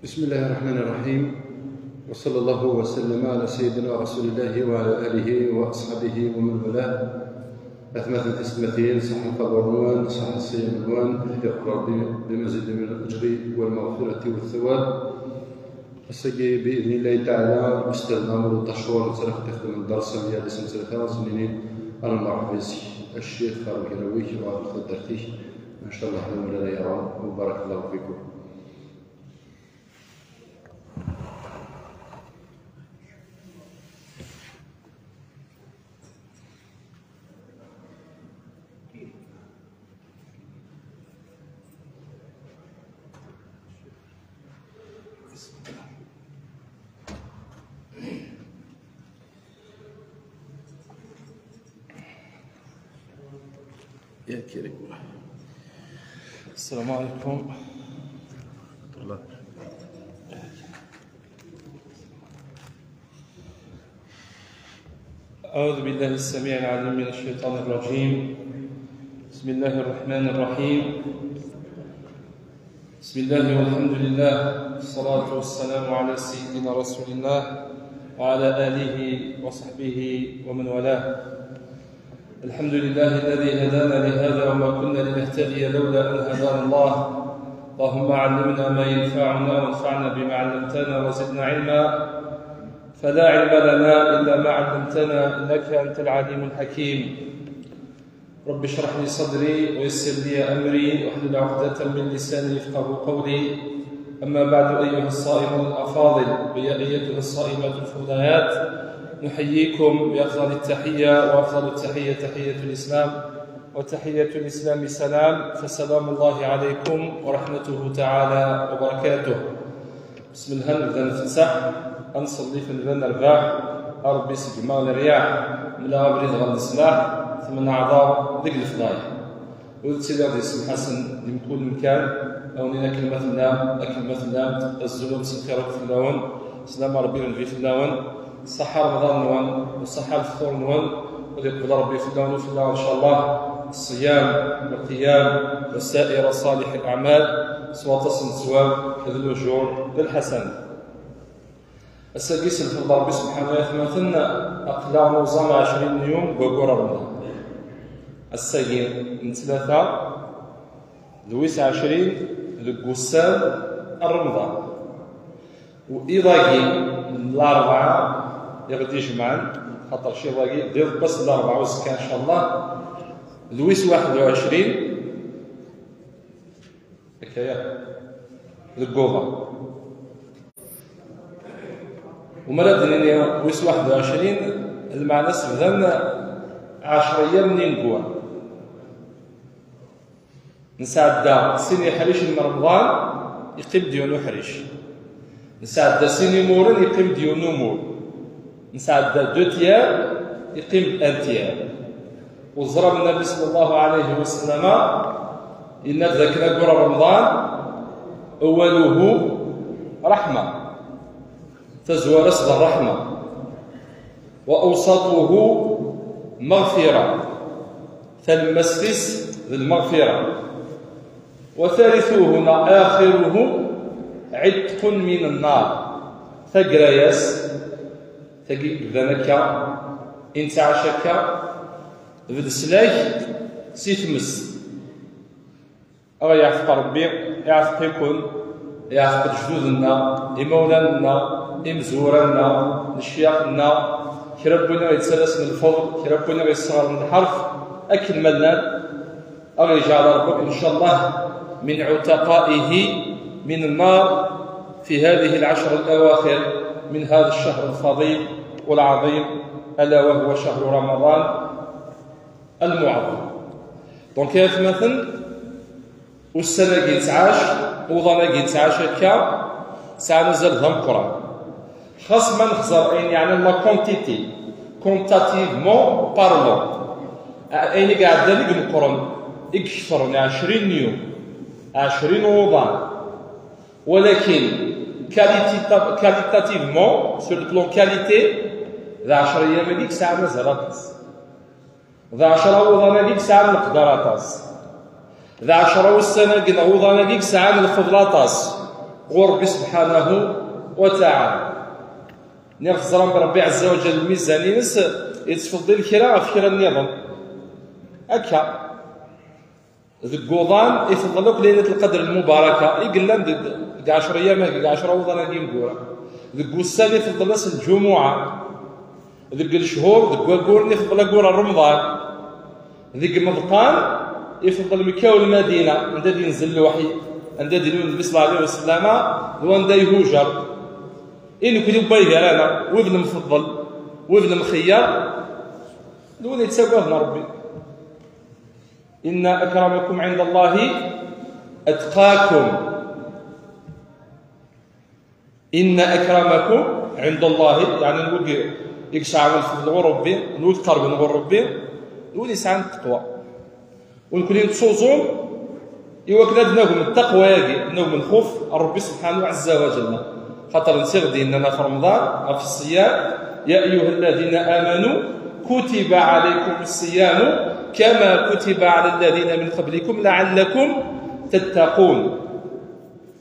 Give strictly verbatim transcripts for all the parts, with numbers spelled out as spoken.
بسم الله الرحمن الرحيم. وصلى الله وسلم على سيدنا رسول الله وعلى آله وأصحابه ومن والاه. Atmaten tisetmatin, ṣaḥḥa lqadur-nwen, ṣaḥḥa ṣṣiyam-nwen, ihdikum Ṛebbi bimazid min al-ajri wal maɣfirati wat tawab. Ass-agi, bi idnillahi taɛala, ustalna ur d-acuṛ, nettrax tixdem n dars am yal ass n ttlata, ẓninin ar lmerḥba yes-k, a ccix, ɣer ugraw-ik, ɣer taddart-ik, ncallah d amulal ay aɣrum, wa barakallahu fikum. يا كريم. السلام عليكم. أعوذ بالله السميع العليم من الشيطان الرجيم. بسم الله الرحمن الرحيم. بسم الله والحمد لله، والصلاة والسلام على سيدنا رسول الله وعلى آله وصحبه ومن والاه. الحمد لله الذي هدانا لهذا وما كنا لنهتدي لولا أن هدانا الله. اللهم علمنا ما ينفعنا وانفعنا بما علمتنا وزدنا علما. فلا علم لنا إلا ما علمتنا إنك أنت العليم الحكيم. رب اشرح لي صدري ويسر لي أمري واحلل عقدة من لساني يفقهوا قولي. أما بعد، أيها الصائمون الأفاضل ويا أيتها الصائمات الفضليات، نحييكم بأفضل التحية، وأفضل التحية تحية الإسلام، وتحية الإسلام سلام، فسلام الله عليكم ورحمته تعالى وبركاته. بسم الله، نبدا نفتح، نصلي في نبدا نرباح، ربي يسقم الرياح، ملا غبري دغل السلاح، ثم نعضاو ديك الفضايح. Ur ttiliɣ di Ssemḥasen di mkul mkan, awnina akken ma tellam, akken ma tellam, azul umsenkar akk fell-awen, slam Rebbi yenbi fell-awen, ṣaḥḥa Remḍan-nwen, u ṣaḥḥa lefṭur-nwen, ad iqbel Rebbi fell-awen u fell-aɣ, ncallah, ṣṣyam, lqiyam, wa saira ṣalih al-aɛmal, s waṭas n ttwab d lujur d lḥasanat. Ass-agi s lfeḍl n Rebbi subḥanahu wa taɛala, aql-aɣ nuẓam ɛecrin n yum deg waggur n Remḍan. Ass-agi n ttlata d wis ɛecrin deg wussan n Remḍan. U iḍ-agi n larebɛa i ɣ-d-ijemɛen, xaṭer iḍ-agi d iḍ n wass n larebɛa uzekka, ncallah, d wis waḥed u ɛecrin, akka ya, deg uḍar. U mi ara d-nini wis waḥed u ɛecrin, lmeɛna-s bdan ɛecra yyam n ineggura. Nesɛedda sin iḥricen n Remḍan, yeqqim-d yiwen uḥric. Nesɛedda sin imuren, yeqqim-d yiwen umur. Nesɛedda deux tiers, yeqqim-d un tiers. U teẓram Nnabi sallallahu alayhi wa sallam yenna-d dakken aggur n Remḍan, أوله رحمة, tazwara-s d ṛṛeḥma, وأوسطه مغفرة, talemmast-is d lmeɣfira, وثالثه, neɣ آخره, عتق من النار, tagra-yas, tagi yebdan akka, i nettɛac akka, d leslak si tmes. Aɣ yeɛteq Rebbi, yeɛteq-iken, yeɛteq lejdud-nneɣ, imawlan-nneɣ, imezwura-nneɣ, lecyax-nneɣ, kra n win i ɣ-yettalasen lfeḍl, kra n win i ɣ-yesseɣren lḥerf, akken ma llan, aɣ yeǧɛel Rebbi, ncallah, من عتقائه من النار في هذه العشر الأواخر من هذا الشهر الفضيل والعظيم، ألا وهو شهر رمضان المعظم. Donc, ay atmaten, ussan-agi nettɛac, uḍan-agi nettɛac akka, sɛan azal d ameqqran. Xas ma nexẓer ayen yeɛnan la quantité, comptativement parlant, a-, ayen i iɛeddan i imeqqren, i iketren ɛecrin n yum, ɛecrin n wuḍan, walakin qualita-, qualitativement, sur le plan qualité, d ɛecra yyam-agi i yesɛan azal aṭas. D ɛecra wuḍan-agi i yesɛan leqder aṭas. D ɛecra ussan-agi neɣ wuḍan-agi i yesɛan lfeḍl aṭas. ɣur Ṛebbi subḥanahu wa taɛala. Nniɣ teẓram Ṛebbi ɛezza wa jall lmizan-ines yettfeḍḍil kra ɣef kra nniḍen. Akka. Deg wuḍan ifeḍḍel akk Laylat Lqadr lmubaraka i yellan deg, deg ɛecra yyam-agi, deg ɛecra wuḍan-agi ineggura. Deg wussan ifeḍḍel ass n lǧumuɛa. Deg lechur, deg wagguren ifeḍḍel aggur n Remḍan. Deg imeḍqan ifeḍḍel Mekka u Lmadina, anda d-yenzel lweḥy, anda d-ilul Nnbi ṣella Llahu ɛalayhi wa sellama, d wanda ihujer. I nekni n way gar-aneɣ, wid nemfeḍḍel, wid nemxeyyer, d wid yettaggaden Ṛebbi. Inna akramakum ɛinda Llahi atqakum. Inna akramakum ɛinda Llahi, yeɛni n wid i yesɛan lfeḍl ɣur Ṛebbi, n wid iqerben ɣur Ṛebbi, d wid yesɛan ttaqwa. U nekni nettuẓum i wakken ad nagem ttaqwa-agi, ad nagem lxuf n Ṛebbi subḥanahu ɛezza wa jalla. Xaṭer netta i ɣ-d-yennan ɣef Remḍan, ɣef ṣṣiyam: يا أيها الذين آمنوا كتب عليكم الصيام كما كتب على الذين من قبلكم لعلكم تتقون.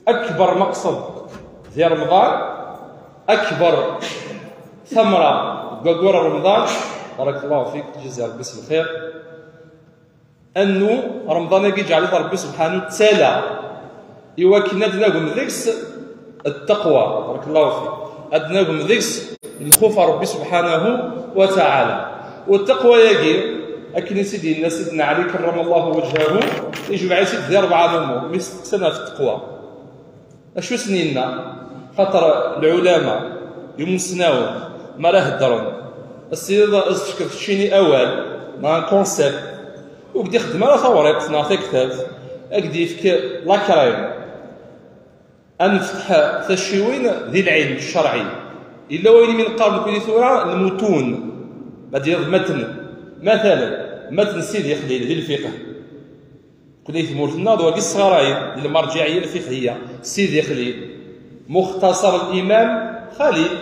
Akbar maqsad di Remḍan, akbar thamra deg waggur n Remḍan, barakallahu fik, jaza Ṛebbi s lxir, annu Remḍan-agi ǧeɛlet Ṛebbi subḥanahu d tala i wakken ad nagem deg-s ttaqwa, barakallahu fik, ad nagem deg-s lxuf n Ṛebbi subḥanahu wa taɛala. U ttaqwa-agi, akken i s-id-yenna Sidna Ɛli karramallahu wajhahu, ijmeɛ-itt-id di rebɛa n umur, mi s-steqsan ɣef ttaqwa. Acu i sen-yenna? Xaṭer lɛulama, imusnawen, mi ara heddren, ad s-tiniḍ, ad s-tefkeḍ keččini awal, neɣ un concept, ur k-d-ixeddem ara tawriqt neɣ taktabt, ad k-d-yefk la crème. Ad nefteḥ tacciwin di lɛilm ccerɛi. Yella wayen i mi neqqar nekkni tura lmutun, ma d-tiniḍ matn, matalan, matn Sidi Xlil di lfiqh. Kul ay tmurt-nneɣ d wagi sɣarayen di lmerǧiɛiyya lfiqhiyya, Sidi Xlil, Muxtasar Limam Xalil,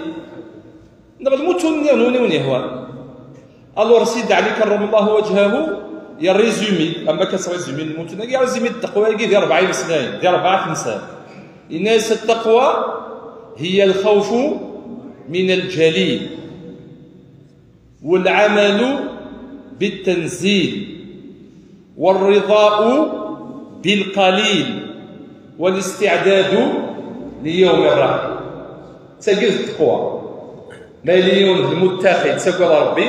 neɣ lmutun-nniḍen win i wen-yehwan. Alors Sidi Ɛli karramallahu wajhahu yerrésumé, am akka s résumé n lmutun-agi, yerrésumé ttaqwa-agi di rebɛa imeslayen, di rebɛa temsal. Yenna-yas: التقوى هي الخوف من الجليل، والعمل بالتنزيل، والرضاء بالقليل، والاستعداد ليوم الرحيل. Tagi d ttaqwa. Ma yella yiwen d lmuttaqi, yettagad Ṛebbi,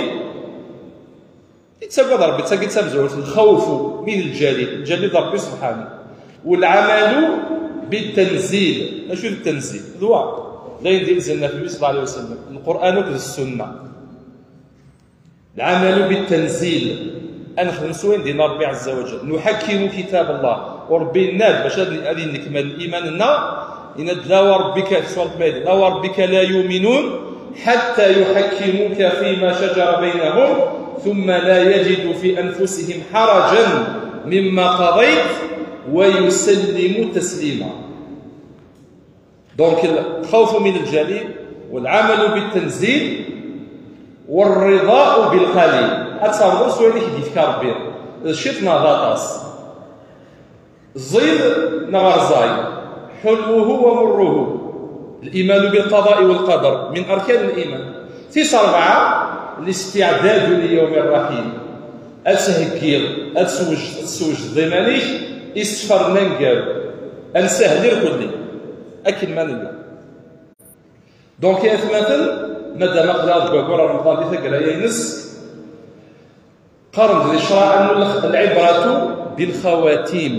yettagad Ṛebbi, tagi d tamezwarut, lxawfu min lǧalil, lǧalil d Ṛebbi subḥanahu. والعمل بالتنزيل. Acu d ttanzil? D wa, d ayen d-inzalen ɣef Nnbi ṣella Llahu ɛalayhi wa sellem, Lqur'an akked Ssunna. العمل بالتنزيل. Ad nexdem s wayen d-yenna Ṛebbi ɛezza wa jall. نحكم كتاب الله. U Ṛebbi yenna-d bac ad, ad yennekmal liman-nneɣ, yenna-d: لا وربك، fi surat Maida: لا وربك لا يؤمنون حتى يحكموك فيما شجر بينهم ثم لا يجدوا في أنفسهم حرجا مما قضيت ويسلموا تسليما. Donc, الخوف من الجليل، والعمل بالتنزيل، والرضاء بالقليل. Ad terḍeḍ s wayen i k-d-yefka Ṛebbi. D ciṭ neɣ d aṭas. Ẓid neɣ rẓay. حلوه ومره. الإيمان بالقضاء والقدر من أركان الإيمان. Tis rebɛa, الاستعداد ليوم الرحيل. Ad theggiḍ, ad teswejdeḍ, ad teswejdeḍ iman-ik i ssefr n aneggaru. Ad nsahel irkelli. Akken ma nella. Donc, ay atmaten, madam aql-aɣ deg waggur n Remḍan di taggara-ines, qqaren-d di ccreɛ: العبرة بالخواتيم.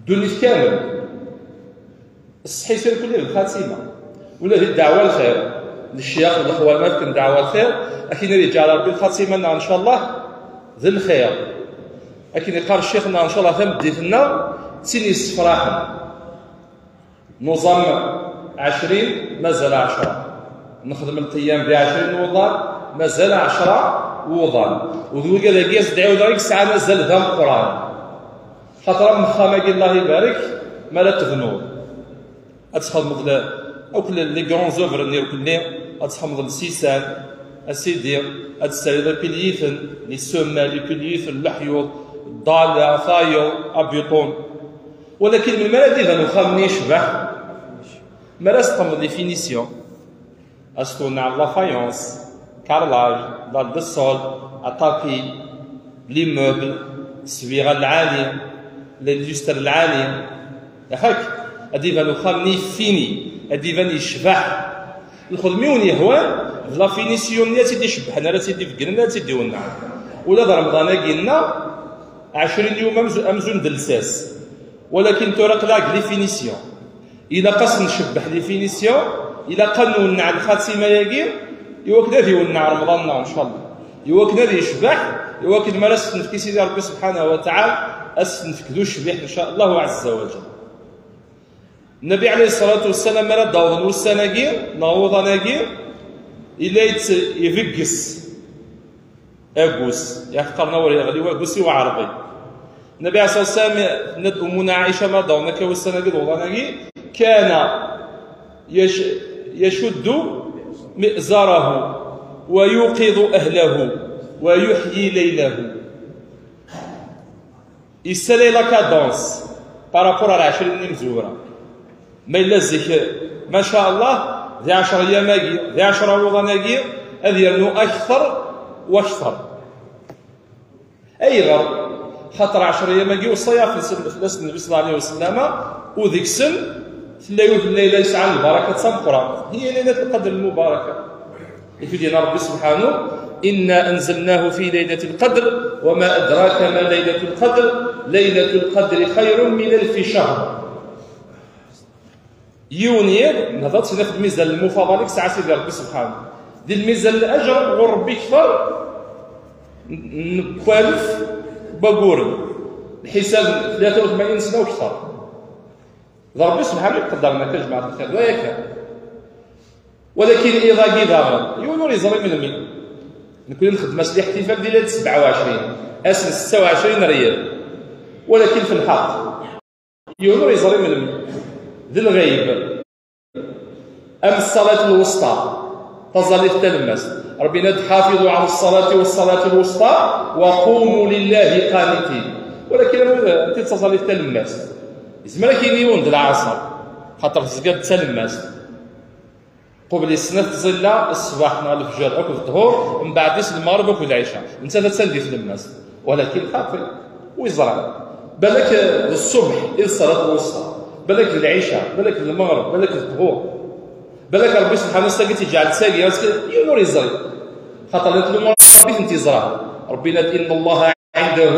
Ddunit kamel, ṣṣeḥ-is irkelli d lxatima. Ula di ddeɛwa lxir, lecyax d lexwal ma fken ddeɛwa lxir, akken ad yeǧɛel Ṛebbi lxatima-nneɣ, ncallah, d lxir. Akken yeqqar ccix-nneɣ, ncallah, tameddit-nneɣ d tin yessefraḥen. Nuẓam ɛecrin, mazal ɛecra. Nexdem lqiyam di ɛecrin n wuḍan, mazal ɛecra n wuḍan. U d wigad-agi, as-d-ɛiwdeɣ, i yesɛan azal d ameqqran. Xaṭer am uxxam-agi, Allah ibarek, mi ara tebnuḍ, ad txedmeḍ le-, akk le-, les grands œuvres-nni irkelli, ad txedmeḍ lsisan, a sidi, ad tesriḍ ipiliyiten, les sommets, les piliers, leḥyuḍ, ḍḍala, tayeḍ, abiṭun. Walakin melmi ara d-iban uxxam-nni yecbeḥ? Mi ara s-txedmeḍ les finitions, ad s-twenneɛ la faïence, carrelage, dalle de sol, tapis, l'immeuble, ssbiɣa lɛali, les lustres lɛali. Yak ad d-iban uxxam-nni fini, ad d-iban yecbeḥ. Lxedma i wen-yehwan d la finition-nni ad tt-id-icebbḥen, ara tt-id-ibeggnen, ara tt-id-iwennɛen. Ula d Remḍan-agi-nneɣ, ɛecrin yum amzun d llsas. Walakin tura aql-aɣ deg les finitions. Ilaq ad s-ncebbeḥ les finitions, ilaq ad nwenneɛ lxatima-agi, iwakken ad iwenneɛ Remḍan-nneɣ, ncallah. Iwakken ad yecbeḥ, iwakken mi ara s-t-nefk i Sidi Ṛebbi subḥanahu wa taɛala, ad s-t-nefk d ucbiḥ, ncallah, ɛazza wa jall. Nnbi ɛalayhi ṣṣalatu wassalam, mi ara d-awḍen wussan-agi, neɣ wuḍan-agi, yella yett-, ibegges agus, yak qqaren awer yeɣli wagus i uɛerbi. Nnbi ɛalayhi ṣṣalatu wassalam, tenna-d Ummuna Ɛica, mi ara d-awḍen akka wussan-agi d wuḍan-agi, كان يش-، يشد مئزره ويوقظ أهله ويحيي ليله. Yessalay la cadence par rapport ar ɛecrin n imezwura. Ma yella zik, ma sha Allah, di ɛecra ayyam-agi, di ɛecra wuḍan-agi, ad yernu akter u akter. Ayɣer? Xaṭer ɛecra ayyam-agi weṣṣa-yaɣ fell-asen, fell-asen Nnbi ṣalla Llahu ɛalayhi wa sallam, u deg-sen tella yiwet n layla yesɛan lbaraka d tameqqrant, hiya Laylat Lqadr Lmubaraka. Yak i d-yenna Ṛebbi subḥanu: إنا أنزلناه في ليلة القدر وما أدراك ما ليلة القدر ليلة القدر خير من ألف شهر. Yiwen yiḍ, nehḍer-d ɣef lmizan lmufaḍal i yesɛa Sidi Ṛebbi subḥanu. Di lmizan n lajr ɣur Ṛebbi kter n, n walef n wagguren. Lḥisab n tlata u tmanyin sna u kter. D Ṛebbi subḥanu i iqeddren akka, jmaɛat lxir, d aya kan. Walakin iḍ-agi daɣen, yiwen ur yeẓri melmi. Nekni nxeddem-as lihtifal di laylat sebɛa u ɛecrin, ass n setta u ɛecrin n Riyal. Walakin fi lḥeqq, yiwen ur yeẓri melmi. D lɣayb. Am ṣṣalat lwusṭa, taẓallit talemmast. Ṛebbi yenna-d: حافظوا على الصلاة والصلاة الوسطى وقوموا لله قانتين. Walakin anwa d, anti d taẓallit talemmast? Yezmer ad k-yini yiwen d lɛaṣer, xaṭer tezga-d d talemmast. Qubel-is snat tẓilla, ṣṣbeḥ neɣ lefjer akked ṭṭhur, mbeɛd-is lmeɣreb akked lɛica. Nettat attan di tlemmast. Walakin xaṭi, wi ẓran? Balak d ṣṣubḥ i d ṣṣalat lwusṭa, balak d lɛica, balak d lmeɣreb, balak d ṭṭhur. Balak Ṛebbi subḥanu wa taɛala i tt-iǧeɛl d tagi, yiwen ur yeẓri. Xaṭer la tlumu Ṛebbi, tent-iẓra. Ṛebbi yenna-d: إن الله عنده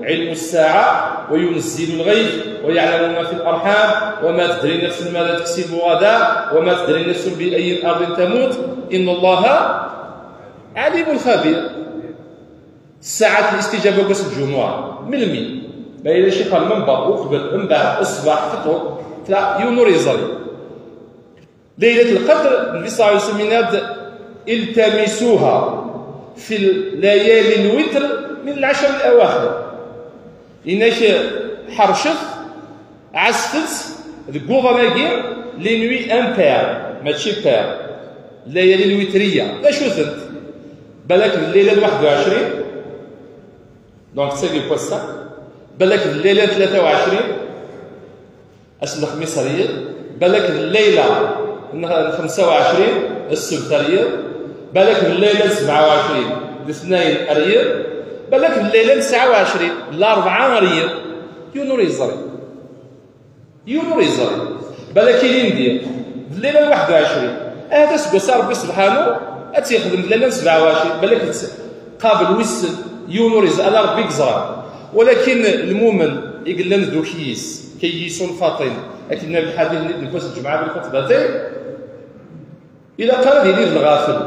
علم الساعة وينزل الغيث ويعلم ما في الأرحام وما تدري نفس ماذا تكسب غدا وما تدري نفس بأي أرض تموت إن الله عليم خبير. Ssaɛat listijaba deg wass n lǧumuɛa. Melmi? Ma yella ccix ɣer lmember, uqbel, mbeɛd, ṣṣbeḥ, fi ṭṭhur, la, yiwen ur yeẓri. Laylat Lqadr, Nnbi ṣalla Llahu ɛalayhi wa sallam yenna-d: التمسوها في ليالي الوتر من العشر الأواخر. Yenna-k ḥercet, ɛasset deg wuḍan-agi, les nuits impaires, mačči paires, layali lwitriya. D acu-tent? Balak d llayla n waḥed u ɛecrin, donc d tagi n wass-a. Balak d llayla n tlata u ɛecrin, ass n lexmis ar yiḍ. Balak d llayla n, n xemsa u ɛecrin, ssebt ar yiḍ. Balak d llayla n sebɛa u ɛecrin, letnayen ar yiḍ. Balak d llayla n tesɛa u ɛecrin, larebɛa ar yiḍ. Yiwen ur yeẓri. Yiwen ur yeẓri. Balak ilindi d llayla n waḥed u ɛecrin. Ahat aseggas-a Ṛebbi subḥanu ad tt-yexdem d llayla n sebɛa u ɛecrin. Balak d qabel wissen, yiwen ur yeẓri, ala Ṛebbi i yeẓran. Walakin lmumen i yellan d ukyis, كيس فطن, akken nnan lḥadit-nni deg wass n lǧemɛa di lxutbatin, ilaq ara ad yili d lɣafel.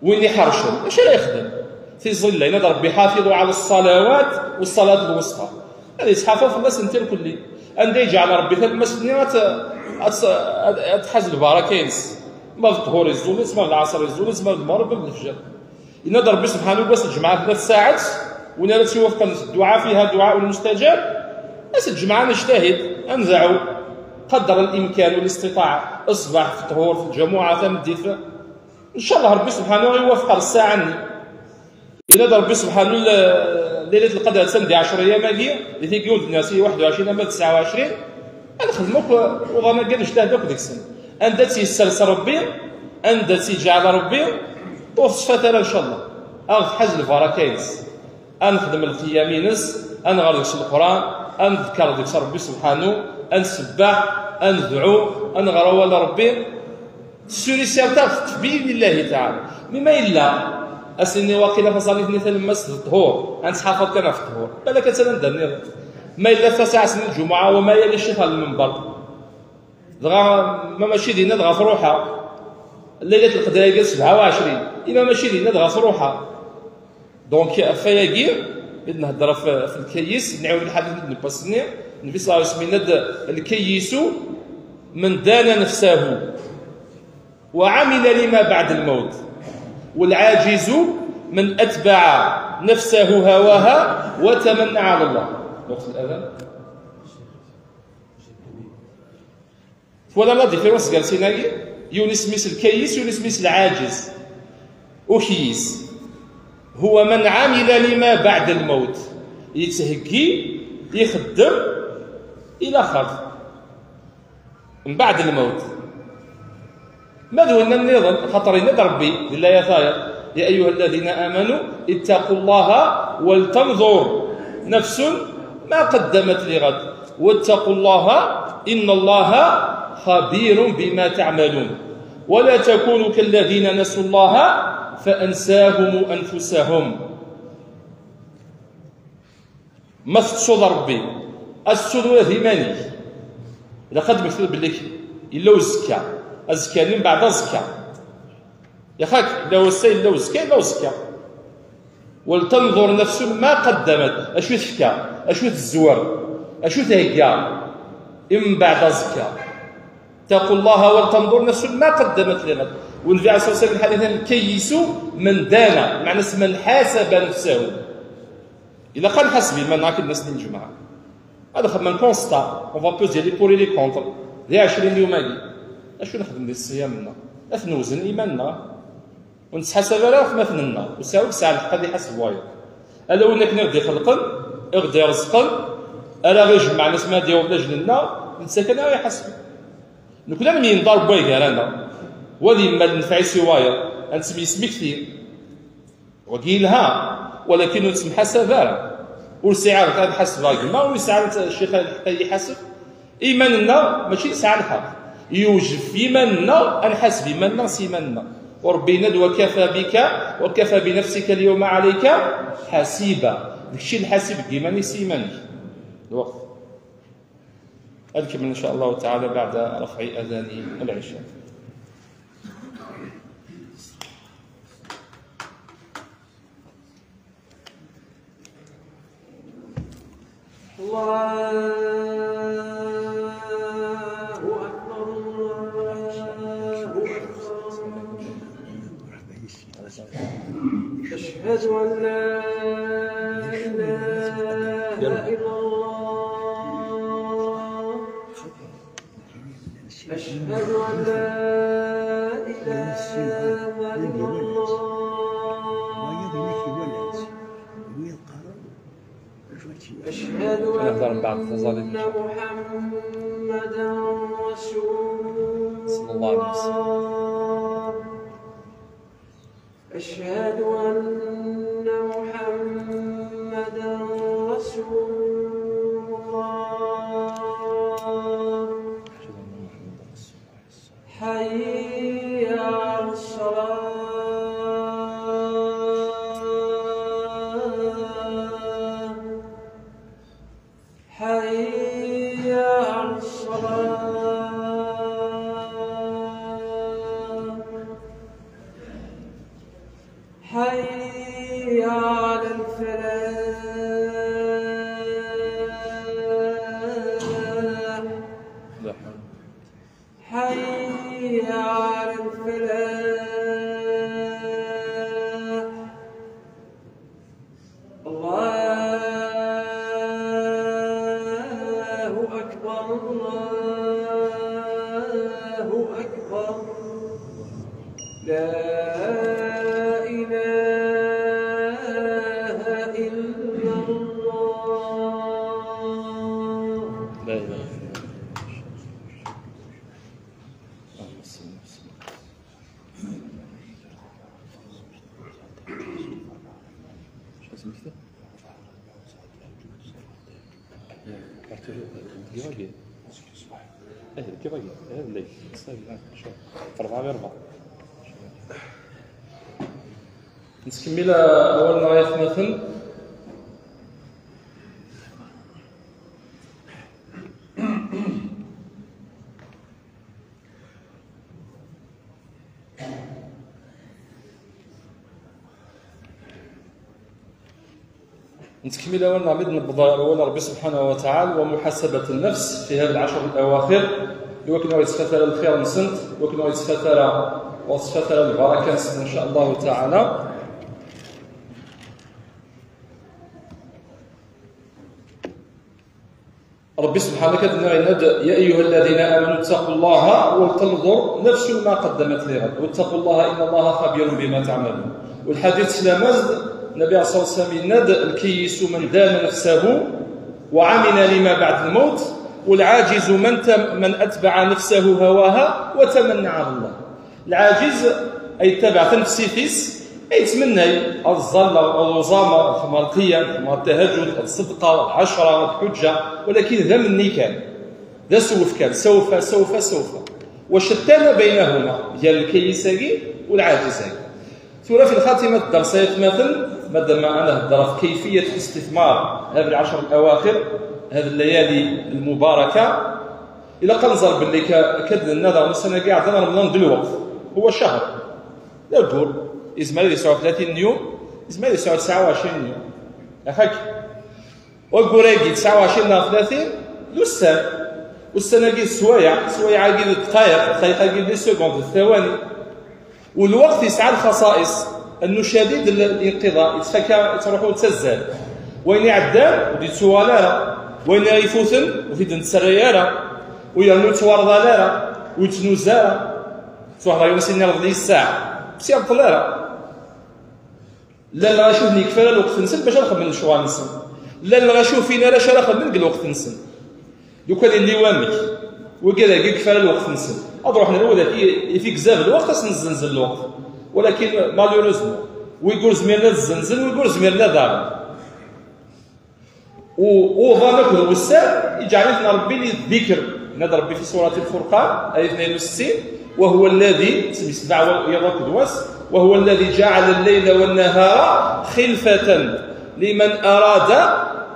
Win iḥercen, acu ara yexdem? Tiẓilla, yenna-d Ṛebbi: حافظوا على الصلوات والصلاة الوسطى. Ad yettḥafeḍ fell-asent irkelli. Anda i yeǧɛel Ṛebbi talemmast-nni, ad, ad, ad, ad tḥaz lbaraka-ines. Ma d ṭṭhur iẓẓul-itt, ma d lɛaṣer iẓẓul-itt, ma d lmeɣreb, ma d lefjer. Yenna-d Ṛebbi subḥanu, deg wass n lǧemɛa tella tsaɛet, win ara tt-iwafqen dduɛa fiha duɛaun mustajab. Ass n lǧemɛa nejtahid, ad nedɛu qadr al-imkan wal-istiṭaɛa, ṣṣbeḥ, fi ṭṭhur, fi lǧamuɛa, tameddit. Ncallah Ṛebbi subḥanu ad ɣ-iwafeq ɣer ssaɛa-nni. Yenna-d Ṛebbi subḥanu, l-, Laylat Lqadr attan di ɛecra yyam-agi, di tigi ur d-nniɣ si waḥed u ɛecrin ama d tesɛa u ɛecrin, ad nexdem akk uḍan-agi, ad nejtahed akk deg-sen. Anda tt-yessers Ṛebbi, anda tt-yeǧɛel Ṛebbi, ur teṣfat ara, ncallah. Ad ɣ-tḥaz lbaraka-ines. Ad nexdem lqiyam-ines, ad nɣer deg-s Leqran, ad neḍker deg-s Ṛebbi subḥanu, ad nsebbeḥ, ad nedɛu, ad nɣer awal n Ṛebbi. Tessuri sirta teṭṭef bi'idnillahi taɛala. Mi ma yella, ass-nni waqila taẓallit-nni talemmast d ṭṭhur, ad nettḥafeḍ kan ɣef ṭṭhur. Balak ad tt-, ad nniḍen. Ma yella tasaɛet n lǧumuɛa, wa ma yali ccix ɣer lmenber. Dɣa, ma mačči dinna, dɣa truḥ-aɣ. Laylat Lqedr-agi d sebɛa u ɛecrin. I ma mačči dinna, dɣa truḥ-aɣ. Donc, ɣef wayagi i d-nhedder ɣef, ɣef lkayis, nɛiwed lḥadit n wass-nni, Nnbi ṣalla Llahu ɛalayhi wa sallam yenna-d, "الكيس من دان نفسه وعمل لما بعد الموت، والعاجز من أتبع نفسه هواها وتمنى على الله." وقت الأذان. Twalam la différence gar sin-agi? Yiwen isem-is lkayis, yiwen isem-is lɛaǧiz. Ukyis. هو من عمل لما بعد الموت. Yettheggi, ixeddem, i laxert. Mbeɛd lmewt. Ma d winna nniḍen, xaṭer yenna-d Ṛebbi di layat-aya: "يا أيها الذين آمنوا اتقوا الله ولتنظر نفس ما قدمت لغد واتقوا الله إن الله خبير بما تعملون ولا تكونوا كالذين نسوا الله فأنساهم أنفسهم." Ma tettuḍ Ṛebbi, ad tettuḍ ula d iman-ik. Ilaq ad d-tmektiḍ belli yella uzekka. Azekka-nni mbeɛd azekka. Yaxak, yella wass-a, yella uzekka, yella uzekka. "ولتنظر نفس ما قدمت", acu tefka, acu tezwer, acu thegga i mbeɛd azekka. "اتقوا الله ولتنظر نفس ما قدمت لغد." Nnbi ɛalayhi ṣṣalatu wa ssalam, lḥadit: "الكيس من دان", meɛna-s "من حاسب نفسه". Ilaq ad nḥaseb iman-nneɣ akken d ass n lǧemɛa. Ad nxemmem constat, on va peser les pour et les contre. Di ɛecrin yum-agi, acu nexdem di ṣṣiyam-nneɣ? Ad t-newzen iman-nneɣ. Ur nettḥasab ara ɣef watmaten-nneɣ. Ur sɛi ur yesɛa lḥeqq ad iḥaseb wayeḍ. Ala win akken i ɣ-d-ixelqen, i ɣ-d-ireẓqen, ara ɣ-ijemɛen asmi ad yaweḍ lajel-nneɣ, d netta kan ara iḥasben. Nekkni ad nemyenḍar n way gar-aneɣ, wa ad yemmal nnfeɛ-is i wayeḍ, ad nettemyesmekti. Wagi yelha, walakin ur nettemḥasab ara. Ur sɛiɣ lḥeqq ad ḥasbeɣ gma, ur yesɛi ara ccix lḥeqq ad yi-ḥaseb. Iman-nneɣ mačči nesɛa lḥeqq. Yewjeb f yiman-nneɣ ad nḥaseb iman-nneɣ s yiman-nneɣ. U Ṛebbi yenna-d: "وكفى بك، وكفى بنفسك اليوم عليك حسيبا". D kečč i lḥasib deg yiman-ik s yiman-ik. Lweqt. Ad nkemmel إن شاء الله تعالى بعد رفع أذان العشاء. الله أكبر، الله أكبر. أشهد أن لا إله إلا الله. أشهد أن لا إله إلا الله. أشهد أن محمدا رسول الله. أشهد أن محمدا رسول الله. حي على الصلاة. حي على الصلاة. حي على الفلاح. حي على الفلاح. الله أكبر، الله أكبر. لا إله إلا Nettkemmil awal-nneɣ ay atmaten. Nettkemmil awal-nneɣ mi d-newweḍ ɣer wawal n Ṛebbi subḥanahu wa taɛala, wa muḥasabat nnefs fi hada lɛecr lawaxir, i wakken ur yettfat ara lxir-nsent, i wakken ur yettfat ara, ur tettfat ara lbaraka-nsent, in ca Allahu taɛala. Ṛebbi subḥanahu wa taɛala yenna-d: يا أيها الذين آمنوا اتقوا الله ولتنظر نفس ما قدمت لغد واتقوا الله إن الله خبير بما تعملون. Lḥadit s lamazd, Nnbi ṣalla Llahu ɛalayhi wa sallam yenna-d: الكيس من دان نفسه وعمل لما بعد الموت، والعاجز من تم-، من أتبع نفسه هواها وتمنى على الله. Lɛajiz ay yettabaɛ tanefsit-is, ay yettmennay ad ẓẓalleɣ, ad uẓameɣ, ad xedmeɣ lqiyam, ad xedmeɣ tahajjud, ad ṣeddqeɣ, ad ɛecreɣ, ad ḥuǧǧeɣ, walakin d amenni kan, d asewwef kan, sawfa, sawfa, sawfa. وشتان بينهما, gar lkayis-agi u lɛajiz-agi. Tura fi lxatima n dders ay atmaten, madama ad nehder ɣef kayfiyat istithmar hada lɛecr lawaxir, hada layali lmubaraka, ilaq ad nẓer belli ka-, akka d-nenna daɣen ussan-agi iɛeddan Remḍan d lweqt, huwa cahr, d aggur, yezmer ad yesɛu tlatin n yum, yezmer ad yesɛu tesɛa u ɛecrin n yum. Axak, waggur-agi tesɛa u ɛecrin neɣ tlatin d ussan, ussan-agi d sswayeɛ, sswayeɛ-agi d ddqayeq, ddqayeq-agi d les secondes, d thawani. U lweqt yesɛa lxaṣa'iṣ, annu cadiḍ l-, linqiḍa, yettfaka, yettruḥu, yettazzal. Wayen iɛeddan ur d-yettuɣal ara, wayen ara ifuten ur t-id-nettarra ara, u yernu ur yettwarḍal ara, ur yettnuzu ara. Ttwaḥḍer yiwen sin irḍel i ssaɛa, ur s-yerḍel ara. Llan lɣaci ur ten-yekfi ara lweqt-nsen bac ad xedmen lecɣal-nsen. Llan lɣaci ur fin ara acu ara xedmen deg lweqt-nsen. Lukan yelli wamek, wigi dagi yekfi ara lweqt-nsen. Ad ruḥen ar wid i, i t-igzab lweqt, ad sen-zzenzen lweqt. Walakin, malheureusement, wigi ur zmiren ad zzenzen, wigi ur zmiren ad aɣen. U uḍan akked wussan, iǧɛel-iten Ṛebbi li ddikr. Yenna-d Ṛebbi fi surat Lfurqan, ayat tnayen u settin: وهو الذي, ttmesdaɛ wa-, iḍ akked wass, وهو الذي جعل الليل والنهار خلفة لمن أراد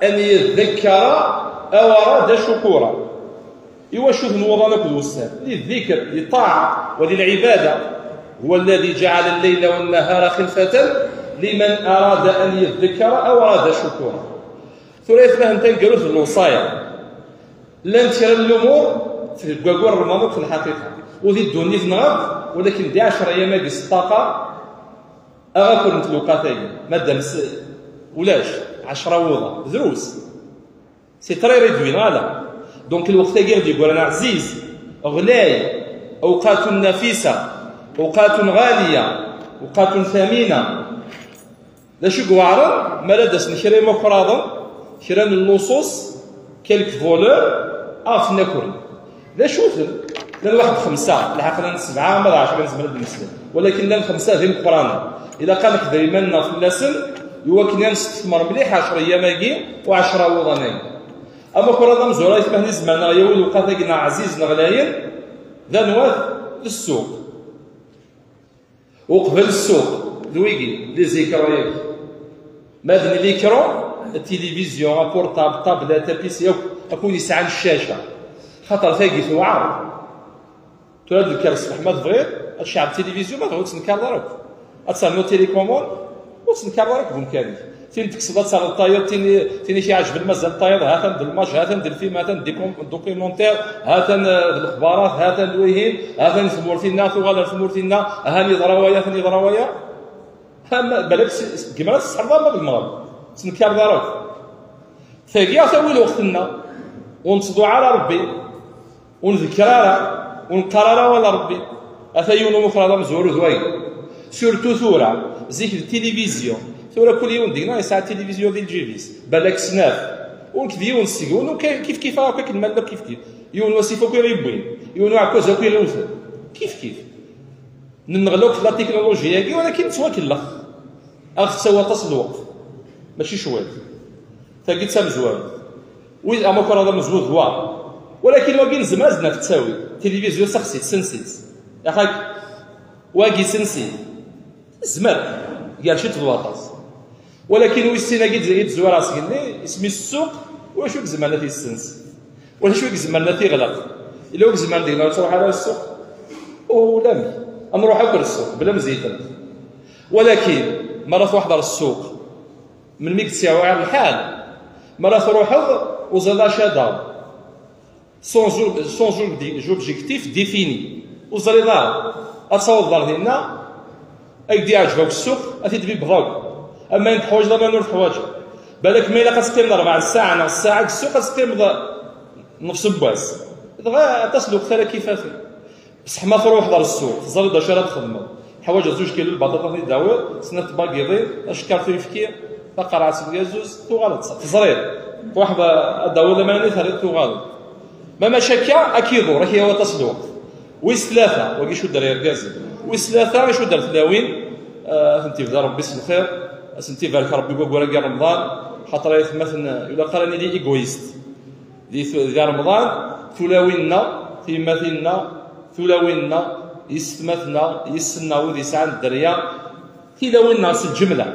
أن يذكر أو أراد شكورا. Iwacu-ten wuḍan akked wussan? Li ddikr, li ṭṭaɛa, wa li lɛibada. هو الذي جعل الليل والنهار خلفة لمن أراد أن يذكر أو أراد شكورا. Tura ay atmaten, taneggarut d lewṣaya. Llant kra n lumuṛ deg waggur n Remḍan akk fi lḥaqiqa. Ur di ddunit-nneɣ akk, walakin di ɛecra ayyam-agi s ṭṭaqa, aɣ akud n tluqat-agi, madam s-, ulac, ɛecra wuḍan, drus. C'est très réduit, neɣ ala? Donc, lweqt-agi i ɣ-d-yeggran ɛziz, ɣlay, أوقات نفيسة، أوقات غالية، أوقات ثمينة. D acu i iweɛren? Mi ara d-asen kra imakṛaḍen, kra n lluṣuṣ, quelques voleurs, ad ɣ-ten-akren. D acu-ten? Llan waḥed xemsa, lḥaqen-nni sebɛa ma d ɛecra nezmer ad d-nsel. Walakin llan xemsa d imeqqranen. Ilaq ad neḥder iman-nneɣ fell-asen, i wakken ad nestethmer mliḥ ɛecra ayyam-agi u ɛecra wuḍan-agi. Amakṛaḍ amezwaru ay atmaten i zemren ad aɣ-yawi lewqat-agi-nneɣ ɛzizen ɣlayen, d anwa-t? D ssuq. Uqbel ssuq, d wigi, les écrans-agi. Ma d l'écran, télévision, un portable, tablette, P C, akk, akk win yesɛan ccaca. Xaṭer tagi tewɛer. Tura ad d-tekker ṣṣbeḥ, ma tebɣiḍ ad tceɛleḍ télévision, ma tebɣiḍ ur ttnekkareḍ ara akk. Ad ternuḍ télécommande, ur ttnekkareḍ ara akk deg umkan-ik. Tin tekkseḍ ad terreḍ tayeḍ, tin, tin i k-iɛejben mazal tayeḍ, ha-t-an d lmaǧ, ha-t-an d lfilm, ha-t-an d docu-, documentaire, ha-t-an, eh, d lexbarat, ha-t-an d wihin, ha-t-an d tmurt-inna, tuɣal ar tmurt-inna, ahan yeḍra waya, atan yeḍra waya. Ha, ma, balak s-, s-, deg yemra tesseḥrḍ ama d lmeɣreb. Ur ttnekkareḍ ara akk. Tagi ad tawi lweqt-nneɣ. Ur nettḍuɛ ara Ṛebbi. Ur ndekker ara, ur neqqar ara awal n Ṛebbi. Ata yiwen umakṛaḍ amezwaru d wagi. Surtout tura, zik d tilivizyu. Tura kul yiwen deg-neɣ yesɛa tilivizyu di lǧib-is. Balak snat. U nekk d yiwen seg-wen, u kif kif akk akken ma nella kif kif. Yiwen wasif akk i ɣ-yewwin. Yiwen uɛekkaz akk i ɣ-iwten. Kif kif. Nenɣel akk la technologie-agi, walakin nettwakellex. Aɣ tettawi aṭas n lweqt. Mačči cwiṭ. Tagi d tamezwarut. Wi amakuṛ ad amezwaru d wa. Walakin wagi nezmer ad naf ttawi. Tilivizyu sexsi-tt, sens-itt. Yaxak, wagi sens-it. Nezmer. Gar ciṭ d waṭas. Walakin wis sin-agi i d-zwareɣ seg-nni, isem-is ssuq, wacu i izemren ad t-yessens? Wacu i izemren ad t-iɣleq? Illa wi izemren deg-neɣ ur ttruḥ ara ssuq? Ulamek. Ad nruḥ akk ar ssuq, bla mzeyten. Walakin, mi ara truḥeḍ ar ssuq, melmi i yettyawaɛ lḥal, mi ara truḥeḍ, ur ẓriḍ acu ad taɣeḍ. Sans, sans objectif défini. Ur ẓriḍ ara. Ad taweḍ ɣer dinna, ad k-d-yeɛǧeb akk ssuq, ad t-id-tbibbeḍ akk. Ama ayen teḥwaǧeḍ, ama ayen ur teḥwaǧeḍ. Balak ma ilaq ad teqqimeḍ rebɛa ssaɛa neɣ ssaɛa deg ssuq, ad teqqimeḍ nnefs n wass. Dɣa aṭas n lweqt ara k-ifaten. Bṣeḥ ma truḥeḍ ɣer ssuq, teẓriḍ d acu ara txedmeḍ. Teḥwaǧeḍ zuǧ kilu lbaṭaṭa ad t-id-tawiḍ, snat tbagiḍin, acekkeṛ tuyefki, taqerɛet n ugazuz, tuɣaleḍ teẓriḍ. Truḥeḍ ad d-tawiḍ laman-nni, terriḍ, tuɣaleḍ. Ma mačči akka, ad k-iḍur, ad k-yawi aṭas n lweqt. Wis tlata, wagi icudd ar yergazen. Wis tlata, icudd ar tlawin, eh, ad tent-ibder Rebbi s lxir, ad tent-ibarek Rebbi deg waggur-agi n Remḍan, xaṭer aytmaten, ilaq ara nili égoïste. Di, di Remḍan, tulawin-nneɣ, tiyemmatin-nneɣ, tulawin-nneɣ, yessetma-tneɣ, yessi-nneɣ, wid yesɛan dderya, tilawin-nneɣ s lǧemla,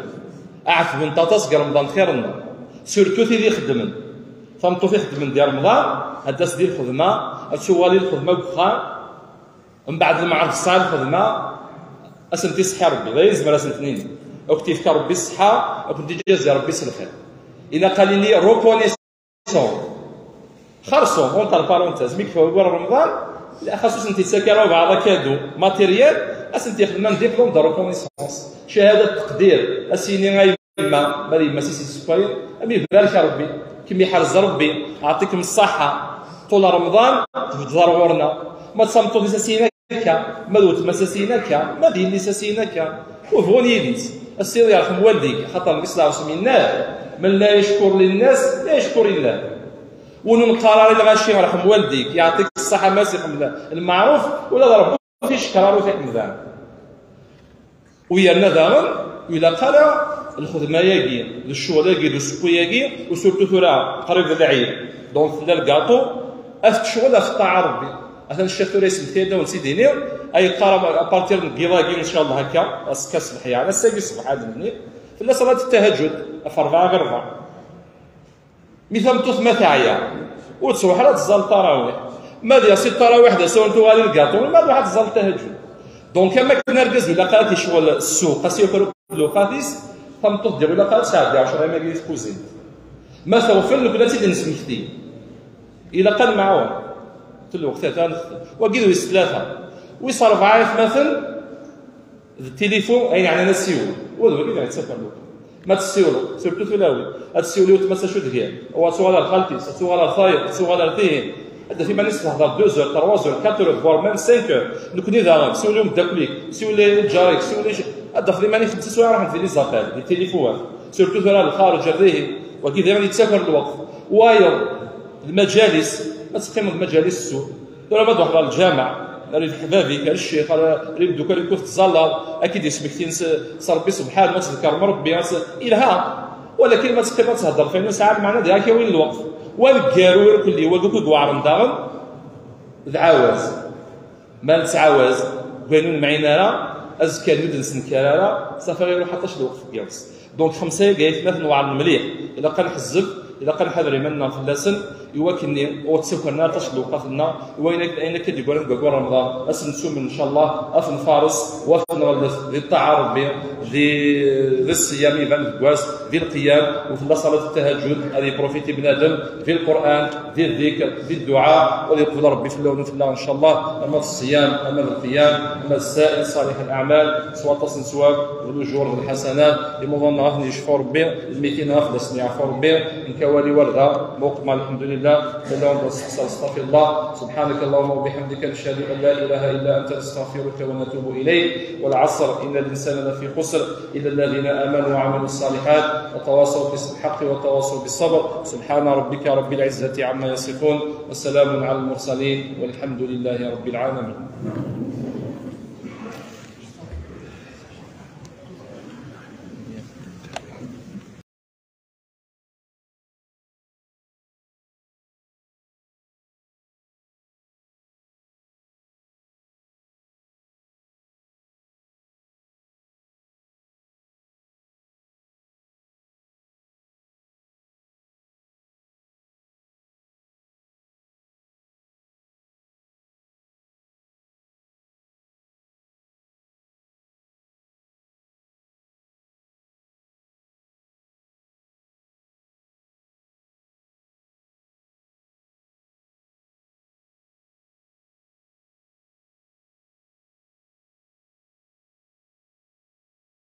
ɛetbent aṭas deg Remḍan xir-nneɣ, surtout tid ixeddmen. Tameṭṭut ixeddmen di Remḍan, ad d-tas di lxedma, ad tuɣal i lxedma deg uxxam, mbeɛd lmeɛruf tesɛa lxedma, ad sent-iseḥḥi Rebbi, d ayen yezmer ad sent-nini. Ad kent-yefk Rebbi ṣṣeḥḥa, ad kent-iǧazi Rebbi s lxir. Ilaq ad nili reconnaissant. Xerṣum, entre parenthèses, mi yekfa waggur n Remḍan, xas ur sent-yettak ara webɛaḍ akadu matériel, ad sent-yexdem un diplôme de reconnaissance. Cahada n teqdir, ad s-yini a yemma, ma d yemma-s i s-yessewwayen, am ibarek Rebbi, kem-iḥrez Rebbi, aɛṭikem ṣṣaḥa, ṭul Remḍan, tbeddeḍ ar ɣur-neɣ. Ma d tameṭṭut-is ad s-yini akka, ma d weltma-s ad s-yini akka, ma d yelli-s ad s-yini akka. Ur bɣun yid-is. Ad s-yini yerḥem waldik, xaṭer Nnbi ṣella Llahu ɛalayhi wa sallam yenna-d: "من لا يشكر للناس لا يشكر الله." Win ur neqqar ara i lɣaci yerḥem waldik, yeɛṭik ṣṣaḥa, ma s-ixdem lmeɛruf, ula d Rebbi ur t-icekkeṛ ara, ur t-iḥemmel ara. U yerna daɣen, ur ilaq ara lxedma-agi, d ccɣel-agi, d usewwi-agi, u surtout tura qrib d lɛid, donc tella lgaṭu, ad tecɣel ɣef ṭṭaɛa Rebbi. Atan ccix tura yesmekti-d ad wen-tt-id-iniɣ, ay yeqqar à partir n yiḍ-agi, incallah akka, ass-a ṣṣbeḥ, yeɛni ass-agi ṣṣbeḥ ad d-nini, tella ṣalat ttahajjud, ɣef rebɛa ɣir rebɛa. Mi tameṭṭut ma teɛya, ur tettruḥ ara ad tẓall ṭarawiḥ. Ma d yas i ṭarawiḥ d asawen tuɣal i lgaṭu, ma d waḥed tẓall tahajjud. Donc, am akken argaz ilaq ad t-icɣel ssuq, ad s-yaker akk lewqat-is, tameṭṭut diɣ ilaq ad tesɛeddi ɛecra imagi di tkuzint. Ma teɣfel, nekni ad tt-id-nesmekti. Ilaq ad nemɛawen. Lweqt atan, wagi d wis tlata. Wis rebɛa, aytmaten, d tilifu, ayen yeɛnan asiwel. Wa d wagi neɣ yettaker lukan. Ma tessiwleḍ, surtout tulawin, ad tessiwel i weltma-s acu d-gan. Wa ad tuɣal ar xalti-s, ad tuɣal ar tayeḍ, ad tuɣal ar tihin. Ad d-taf iman-is tehder deux heures, trois heures, quatre heures, voire même cinq heures. Nekni daɣen, siwel i umeddakel-ik, siwel i lǧar-ik, siwel i c-, ad d-tafeḍ iman-ik xemsa swayeɛ ruḥent di les appels, di tilifuwat. Surtout tura lxareǧ ar dihin. Wagi daɣen yettaker lweqt. Wayeḍ, lmaǧalis, ad teqqimeḍ lmaǧalis ssuq. Tura ma d-ruḥeḍ ɣer lǧameɛ, ar leḥbab-ik, ar ccix, ar, ar imeddukal-ik ur tettẓallaḍ, ad k-id-yesmektin s, s Rebbi subḥanu, ad tḍekkreḍ Rebbi, ad s-, ilha. Walakin ma teqqimeḍ ad theddreḍ f ayen ur nesɛi ara lmeɛna, diɣ ad k-awin lweqt. Wa aneggaru irkelli, wagi akk i iweɛren daɣen, d ɛawaz. Ma nettɛawaz deg wayen ur nemɛin ara, azekka ur d-nessenkar ara, safi iruḥ aṭas n lweqt deg yiḍes. Donc, xemsa-agi aytmaten weɛren mliḥ. Ilaq ad nḥezzeb, ilaq ad nḥader iman-nneɣ fell-asen, i wakken ur ttakren ara aṭas n lewqat-nneɣ, i wayen ak-, ayen akka d-yeggran deg waggur n Remḍan, ad sen-nettumen, ncallah, ad ten-nfares, u ad ten-nɣellet di ṭṭaɛa n Rebbi, di, di ṣṣyam iban deg wass, di lqiyam, u tella ṣalat ttahajjud, ad yeprofiti bnadem, di Lqur'an, di ddikr, di dduɛa, u ad yeqbel Rebbi fell-awen u fell-aɣ, ncallah, ama d ṣṣyam, ama d lqiyam, ama d sa'ir ṣalih al-a'mal, s waṭas n sswab, d lujur, d lḥasanat, imuḍan-nneɣ ad ten-yecfu Rebbi, lmitin ad asen-yeɛfu Rebbi, Awal iwerda, muqma, alḥemdulillah, lalla ur nesteqsa, astaɣfirullah. Subḥanak Allahumma wa biḥamdika, nacḥadu an la ilaha illa anta, nastaɣfiruka wa natubu ilayk. Wal ɛaṣr, inna l-insana lafi xusr, illa alladhina amanu wa ɛamilu ṣṣaliḥat, wa tawaṣaw bil ḥaqqi wa tawaṣaw bis ṣṣabr. Subḥana rabbika rabbil ɛizzati ɛamma yaṣifun, wa salaamun ɛalal mursalin, walḥamdulillahi rabbil ɛalamin.